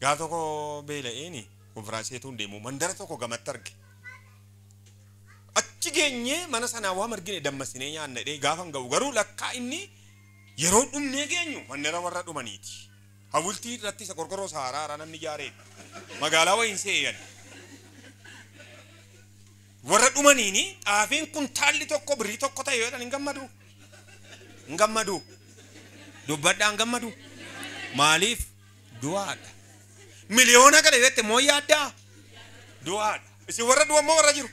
Gaaf tokko beela'eeni konfiraansiitu hin deemu mandara tokko gamatti arge. Achi geenyee mana sanaa waan argine dammasinee nyaanna jedhee gaafa hin ga'u garuu lakkaa inni yeroo dhumnee geenyu mandara warra dhumaniiti. Hawultii irratti isa qorqorroo saaraa haaraa namni ijaareedha. Magaalaa wayiin se'eeyyan. Warra dhumaniini xaafiin kuntaalli tokko birrii tokko ta'e yoo jedhan hin gammadu. Hin gammadu. Dubbadhaa hin gammadu. Maaliif? Du'aadha. Miliyoona kana jette moo yaaddaa? Du'aadha. Isin warra du'an moo warra jiru?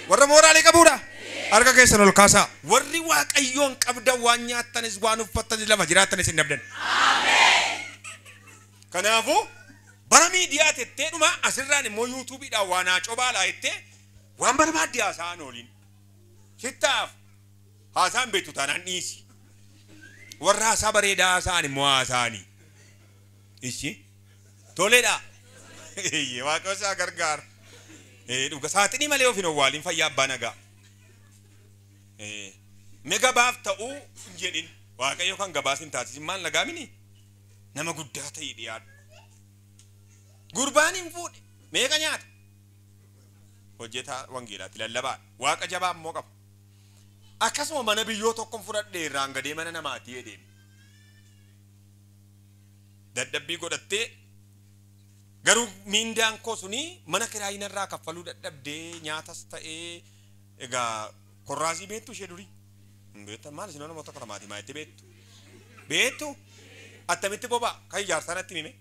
Warra mooraalee qabuudha? Harka keessan ol kaasaa. Warri Waaqayyoon qabdan waan nyaattanis waan uffattanis lafa jiraattanis hin dhabdan. Kanaafuu bara miidiyaa tettee dhuma asirraan immoo yuutuubiidhaan waan haa cobaalaa jettee waan barbaadde haasa'an ooliin. Sittaaf haasaan beektu taanaan dhiisi. Warra haasaa bareedaa haasa'an immoo haasa'anii. Ishi toledha. Waaqayyo isaa gargaara. Dhuga saaxinii malee of hin owwaaliin fayyaa abbaa nagaa. Mee gabaaf ta'uu hin jedhin Waaqayyo kan gabaas hin taasisin maal nagaa mini nama guddaa ta'ii dhiyaadhu. Gurbaan hin fuudhe meeqa nyaata? Hojjetaa wangeelaatti lallabaadha. Waaqa jabaa immoo qaba. Akkasuma mana biyyoo tokkon fudhadhee irraan gadee mana namaatii jedheen. Dadhabbii godhattee garuu miindaan koo suni mana kiraayina irraa kaffaluu dadhabdee nyaatas ta'ee egaa korraasii beektu ishee durii. Hin beektan maal isin namoota katamaatii maa itti beektu? Beektu? Attamitti boba'a? Kan ijaarsaa natti hime.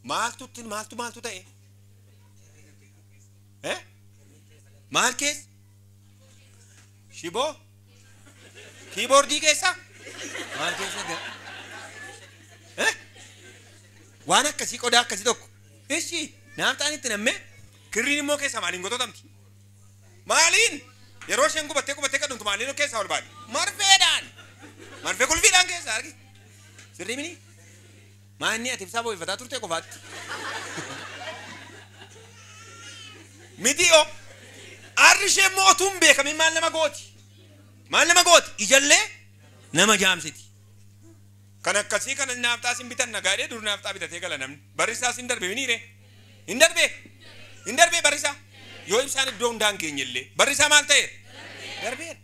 Maaltu maaltu maaltu ta'e? Maal keessa? Shiboo? Kiiboordii keessa? Maal keessa? Waan akkasii qodaa akkasii tokko. Ishi naafxaan itti nammee kirriin immoo keessa maaliin gototamti? Maaliin? Yeroo isheen gubattee gubattee kadhumtu maaliin keessaa ol baati? Marfeedhaan! Marfee kulfiidhaan keessa argi. Sirrii mini? Maanni ati ibsaa boo'ifataa turte qofaatti. Miti oo. Aarri ishee immoo utuu hin beekamin maal nama gooti? Maal nama gooti? Ijallee nama jaamsiti. Kan akkasii kana naafxaa sin bitan nagaadhee dur naafxaa bitatee gala namni. Barri isaas hin darbe miniire? Hin darbe? Hin darbe barri isaa? Yoo ibsaan iddoo hundaa hin geenye illee barri isaa maal ta'eera? Darbeera.